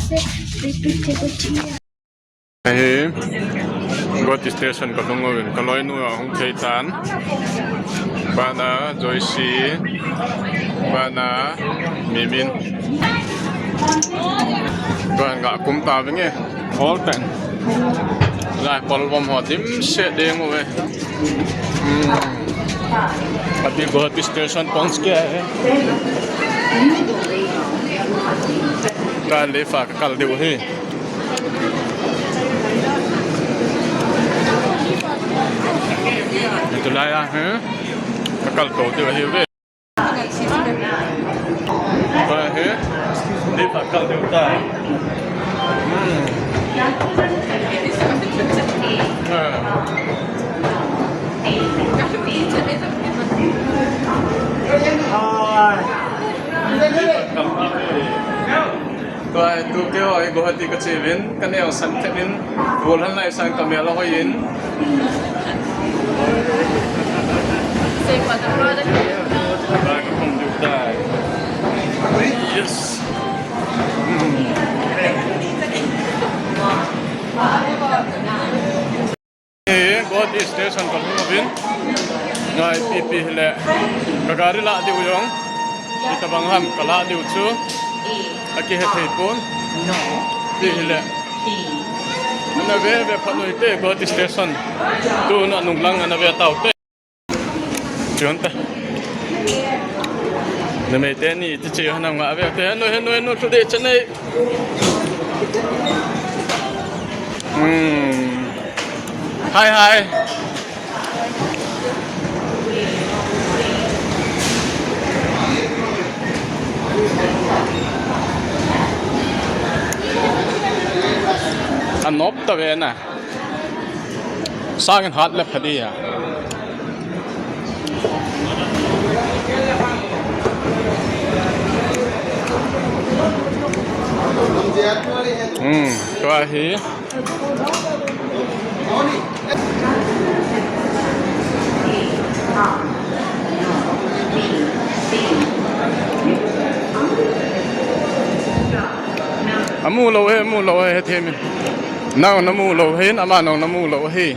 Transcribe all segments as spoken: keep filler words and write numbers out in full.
Hi, Guwahati station ka lhung uvin, ka loinu ahung thei tan. Bana Joyce, bana Mimin. Ban ga kum ta vinge, all ten. Lai pol bom ho dim se ding uve. Hmm. Abhi Guwahati station pahunch gaya hai. Ka lift a ka kal diu ahi. Tulai a, hmm? Ka kal to diu ahi ve. Tulai hi. Lift a kal diu tai. Hmm. Ah. Tua, tu keiho hi Guwahati ka che uvin, ka neo san thet in, bol han lai san ka mel a hoi in. Tua ka pom diu tai. Yes. Hmm. Hi, Guwahati station ka lhung uvin. Ngai, ipi ipi hile. Ka gari lah diu jong. Itobang ham ka lah diu chu. Akihe thei pon. Ipi hile. Ana ve ve phat u hite Guwahati station. Tuna nung lang ana ve tau te. Chun ta. Numei teni ti che hana nga ve te hanu hanu hanu tu de chenei. Hmm. Hi, hi. Anop ta ve na. Sang in hat le phadi ya. Hmm, tua hi. Amu lou ahi, amu lou ahi, hethemin. Nang namu lou ahi, ama nang namu lou ahi.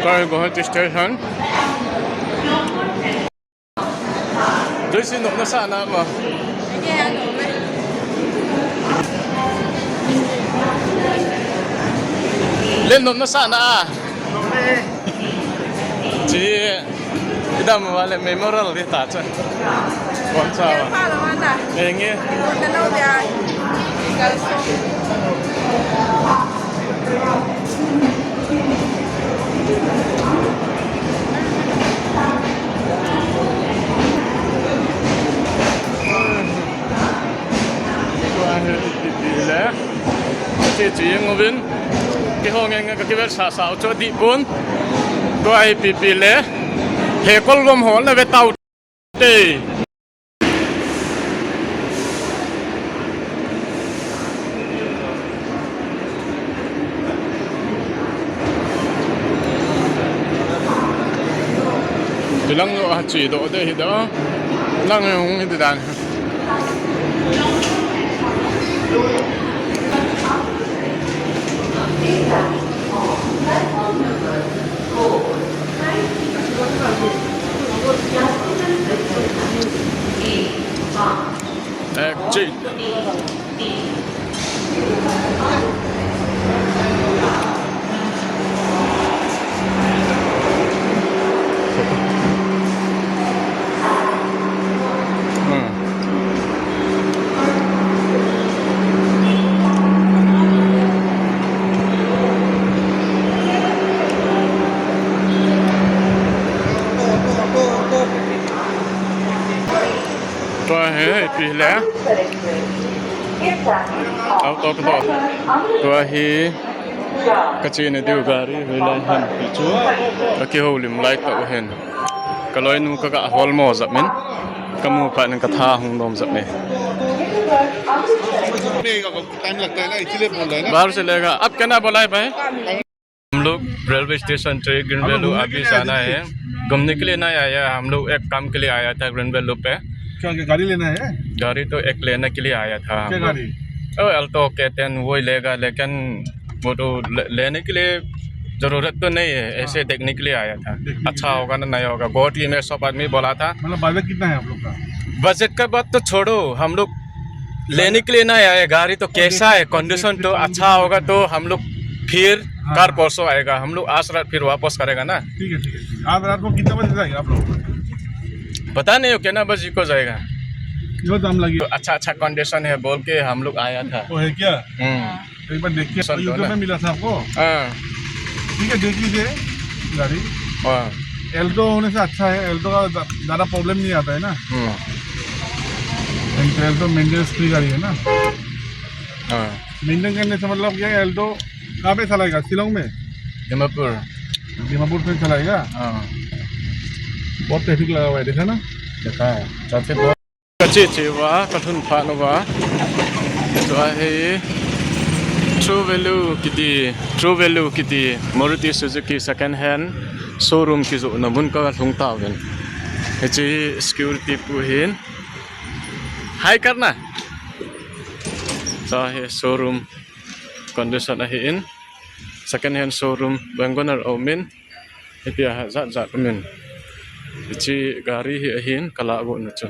Tua hi Guwahati station. Joyce, nop nasa na mo? Len, nop nasa na a? Chi, idam wale memorial di ta cha. Bon cha wa. Enge. Che che jeng uvin. Keiho nge nge ka kivel sa sa u chu adih pon. Tua hi ipi ipi le. He kol lom hol na ve tau. Te. Tilang lo ha chi do de hi da. Lang hung hi dan. Exit. Tua hi ipi le. Auto ka to. Tua hi ka chena diu gari hoilai ham ti chu ka kihoulim lai tau hen. Ka loinu ka ga hol mo jep in. Ka mu phat in ka tha hung nom jep e. बाहर से लेगा। अब क्या ना बोला है भाई? हम लोग रेलवे स्टेशन से ग्रीनवेल लुप अभी जाना है। घूमने के लिए नहीं आया, हम लोग एक काम के लिए आया था ग्रीनवेल लुप पे। क्या, क्या गाड़ी लेना है? गाड़ी तो एक लेने के लिए आया था हम लोग। क्या गाड़ी? ओ, Alto K ten, वही लेगा, लेकिन वो तो ले-, लेने के लिए जरूरत तो नहीं है, ऐसे हाँ। देखने के लिए आया था। देखने के लिए। अच्छा होगा ना, नहीं होगा, बहुत ही मेरे सब आदमी बोला था। मतलब, बजट कितना है आप लोग का? बजट का बात तो छोड़ो, हम लोग लेने के लिए नहीं आए, गाड़ी तो कैसा है, condition तो अच्छा होगा तो हम लोग फिर हाँ, car हाँ। परसों आएगा, हम लोग आज रात फिर वापस करेगा ना। ठीक है, ठीक है, ठीक है। आज रात को कितना बजे जाएगा आप लोग? पता नहीं हो, कितना बजे को जाएगा। यो दाम लगी। तो अच्छा, अच्छा condition है बोल के हम लोग आया था। वो है क्या? हम्म। एक बार देख के, सुन लो YouTube ना। में मिला था आपको? हाँ। ठीक है, देख लीजिए गाड़ी। हाँ। Alto होने से अच्छा है, Alto का ज्या-, ज्यादा problem नहीं आता है ना। हम्म। Alto maintenance free गाड़ी है ना। हाँ। Maintain करने से मतलब क्या है, Alto कहाँ पे चलाएगा? शिलोंग में? दीमापुर। दीमापुर में चलाएगा? हाँ। बहुत traffic लगा हुआ है, देखा ना? देखा है, traffic बहुत। Kache che uva, kalhun phat uva. Tua hi True Value kiti, True Value kiti, Maruti Suzuki second hand showroom kijohna mun kalhung tauvin. Hiche security pu hin. Hi karna. Tua hi showroom condition ahin. Second hand showroom, WagonR aumin. Hitia jat jat aumin. Hiche gari hi ahin, kalah got na chu.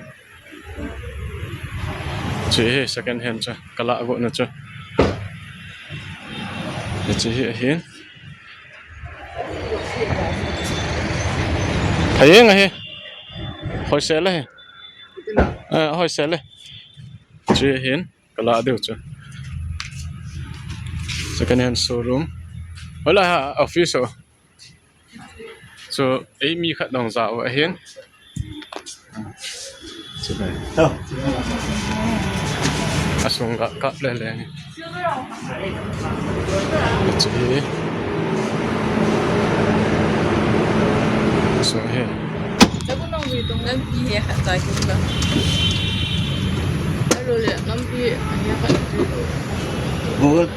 Hiche hi second hand chu, kalah got na chu. Hiche hi ahin. Hayeng ahi. Hoisel ahi. Eh, hoisel ahi. Hiche ahin. Kalah diu chu. Second hand showroom. Hoilai a office ho. Chu, eimi khat dong jao ahin. Chu dai. Asung ga kap le le. Chu hi. Asung hi. Lagu nang wi tong lampi hi khat tai kum la. Alo le lampi hi khat tai kum. Google.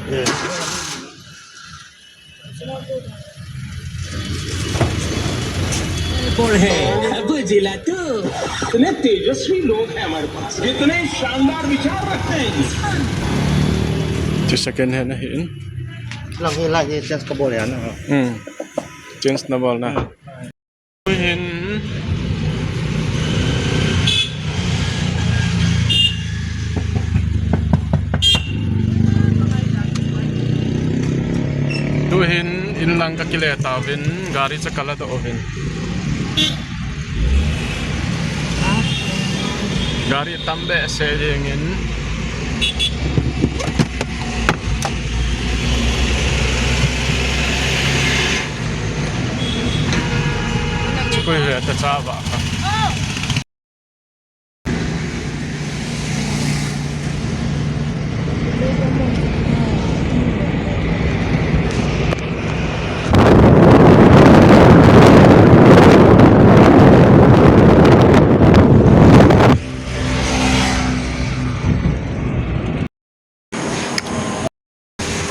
बोल है, अब जिला तू। इतने तेजस्वी लोग हैं हमारे पास, इतने शानदार विचार रखते हैं। Chu second hand ahin. Lang hi, lang hi, change kabol ya na. Hmm. Change nabol na. Tuhin, tuhin in lang kakile tauvin, gari chu kala doh uvin. Gari tam behseh jengin. Chukoi ve ta cha ba.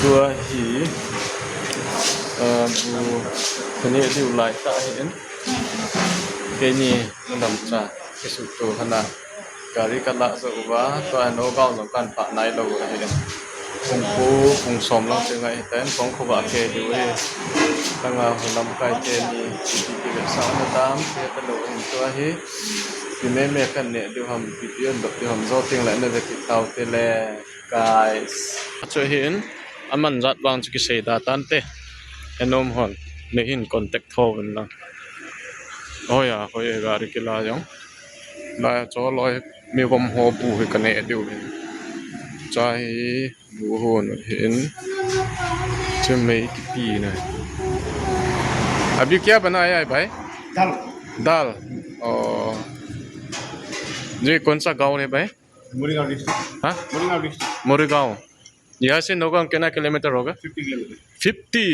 Tua hi, ah, bu kaneh diu lai tah ahin. Keini nulam cha kisuto hana. Gari kalah jou uva, tua Nagaon jong kahin phah nailou ahin. Pung ko, pung som lang cheng ahitan, pung khovah kei diu ahi. Langa hu lamkai teni, ipi kivetsah na tam, kei talou ahin tua hi. Ipi meme kaneh diu ham, ipi dop diu ham, jou tengle nave kit taute le. Guys. Chu hin, aman jat vang chu kisei da tante. Henom hon, neihin contact tho uvin lang. Hoi a, hoi a gari kila jong. Lai a chu loi, mi vom ho bu hi kaneh diu hin. Cha hi, bu hon hin. Chu mei kipi na. अभी क्या बनाया है भाई? दाल। दाल। ओ। ये कौन सा गांव है भाई? मुरीगांव डिस्ट्रिक्ट। हाँ? मुरीगांव डिस्ट्रिक्ट। मुरीगांव। यहाँ से नौगांव कितना किलोमीटर होगा? Fifty kilometre. फिफ्टी।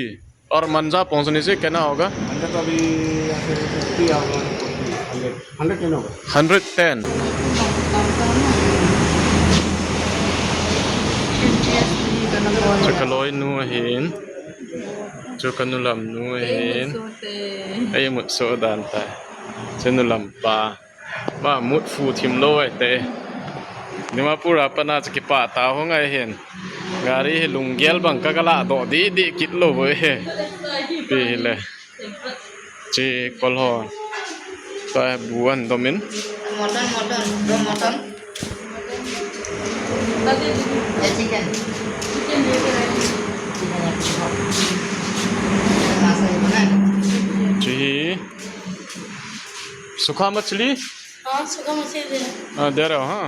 और मंजा पहुँचने से कितना होगा? मंजा तो अभी यहाँ से फिफ्टी और हंड्रेड, हंड्रेड कितना होगा? Hundred ten. Chu kaloi nu ahin. Chu kanulam nu ahin. Ei mut so dan tai. Chu nulam pa. Ma mut fu thim lou ai te. Dimapur a pat na chu kipah tah ho ngai hin. Gari hi lunggel bang ka kala doh di di kit lou ve he. Pi hi le. Chi kol ho. Tua bu an dom in. Mutton, mutton, bro, mutton. Yeah, chicken. Chicken, yeah, chicken. Masala bana hai. Chi hi. Sukha machli? हाँ, सूखा मछली दे। Ah, de rahe ho, ha.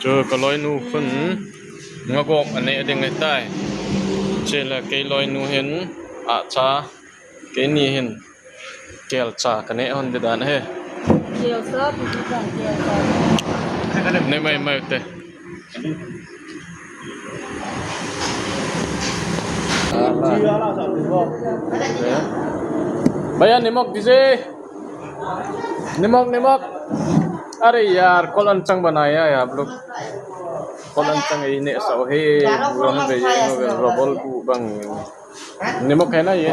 Chu ka loinu khun. Nga gop ane ding ahitai. Chule kei loinu hin acha. Keini hin kelcha ka neh hon ding dan ahi. Kelcha, pi pi kang kelcha. Ne mai mai te. भैया, नमक दीजिए। नमक, नमक। अरे यार, कल अनचंग बनाया है आप लोग। कल अनचंग ही ने सो है, वो हम दे, वो भी रबल को बंग। नमक है ना ये?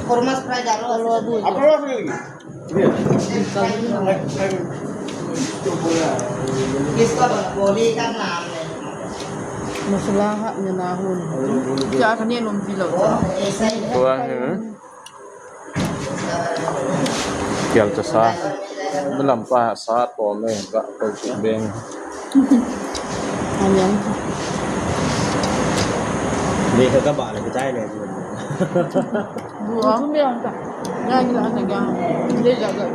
Korma fry डालो। इसका बोली का नाम है। Masala hah ne na hun. Cha ka ne nom ti lo. वो ऐसा ही है। हुआ है। Kelcha sa. Milam pa sa to me ga ko ti beng. Ayan. Ni ka ka ba le ka chai le. Bua. Tum yang ka. Ya ni la na ga. Le ja ga.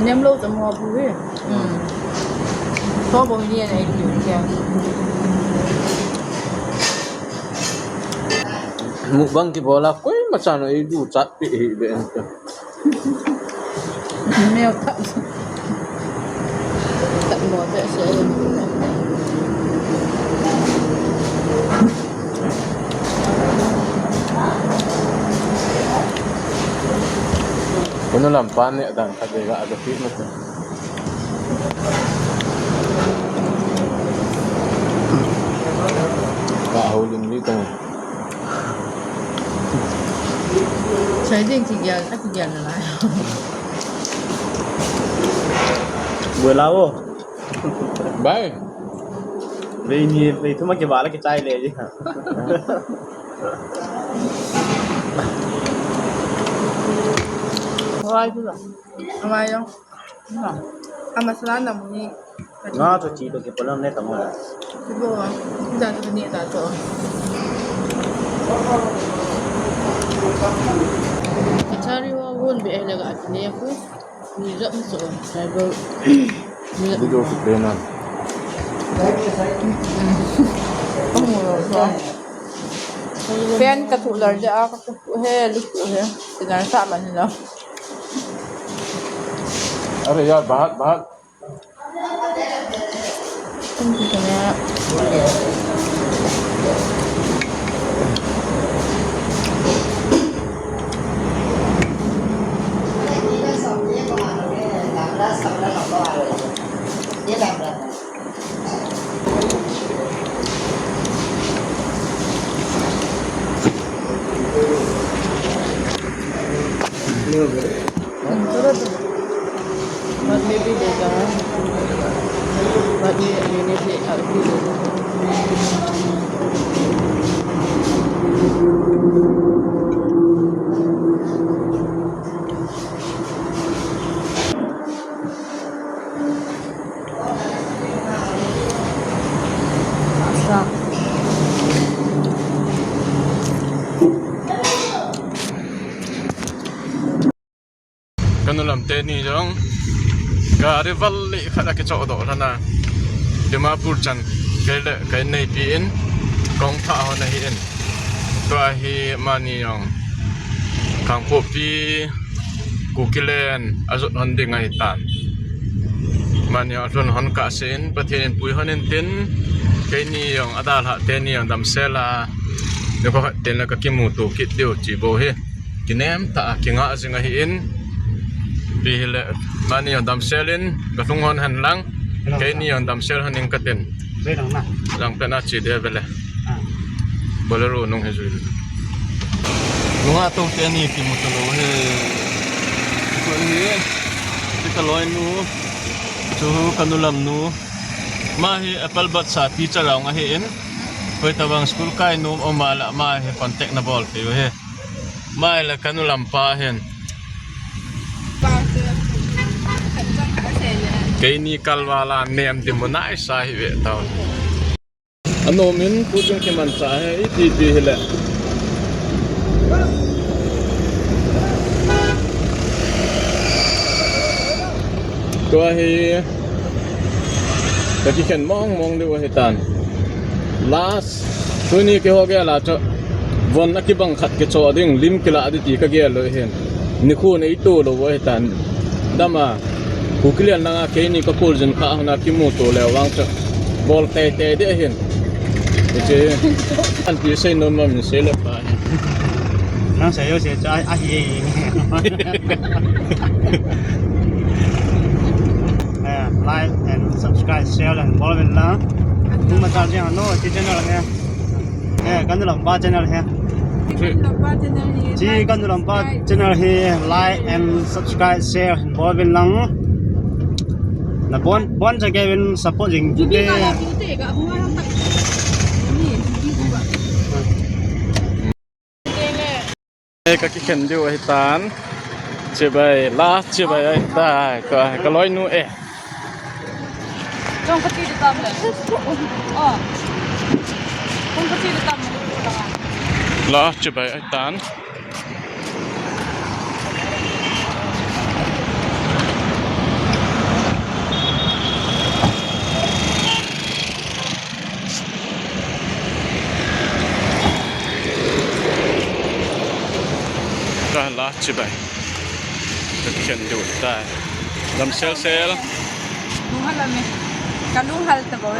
Nem lo cha mo bu he. Hmm. To bo ni na ai ki ya. Mukbang kibol a koima chan eiduchat pi hi be ente. Meo tah. Tah mo te se. Kunu lam pan ne dan khat ve ga aga pi mo te. Ka hau lim li tang. Chai ding kigel, a kigel na lai. Boi la o. Bai. Vei ni, vei thum a kibal a kichai le ji. Hawai tu la. Hawai lo. A masala nam ni. Nga to chi to ke polam ne tamo. Chi bo wa. Ni ta to ni ta to. Chari wa won be le ga ne ku. Ni jap so. Sai bo. Video su pe na. Ko mo lo so. Fan ka thu lar ja ka thu he lu thu he. Ti na sa man lo. अरे यार, बाहर, बाहर। Ka nu lam teni jong gari val le khat a kichoh doh lhon a, Dimapur chan kei le ka inneipi in kong thah hon ahi in. Tua hi amani jong Kangpokpi Kukiland a jot hon ding ahi tan. Amani jong alhun hon kahsen, Pathen in pui hon in tin, keini jong adalhah teni jong damsel a, nikho khat tengle ka kimuto kit diu chi bou hi. Kinem tah a kinga jing ahi in, ipi hile, amani jong damsel in, ka lhung hon hen lang, keini jong damsel hon ing katin. Lang pet na chi de vele. Bolero nung hi jui. Nunga to te ni kimu talou he. Ko hi, ti ka loinu. Chu ka nulam nu. Ama hi apple bud sa teacher a hung ahin. Koi tabang school kai nom um a le ama hi contact na bol thei u hi. Ama hi le ka nulam pa hin. Keini kalval a nem di mu nai sa hi ve tau. Anom in tu chung kimancha he, iti ti hile. Tua hi, ka kikhen mong mong diu ahitan. Last, tuni kiho gel a chu, von a kibang khat kicho ding, lim kila di ti ka gel lou hin. Nikho nei tu lou ahitan. Dam a, Kuki lian langa keini ka kul jin kha hona kimuto le vang chu. Bol tei tei de hin. Hiche. Anti sei nom ma min sei le pa hin. Nang sei yo sei cha a hi. Eh, like and subscribe, share and bol vin lang. Kum ma cha jing no, ti channel he. Eh, ka nulam pa channel he. Ka nulam pa channel hi. Chi like, ka nulam pa subscribe. Channel hi like and subscribe, share, bol vin lang. Na bon, bon cha kevin support jing. Jubi te. Ka la tu te ka hung a tak. Ni, jubi ku ba. Eh, ka kikhen diu ahitan. Chibai, last chibai ahitai. Ka, ka loinu eh. Chong ka ti di tam le. Oh. Chong ka ti di tam le. Last chibai ahitan. Ka la chibai. Ka khen diu tai. Lam sel sel. Lunghal ame. Ka lunghal ta bo.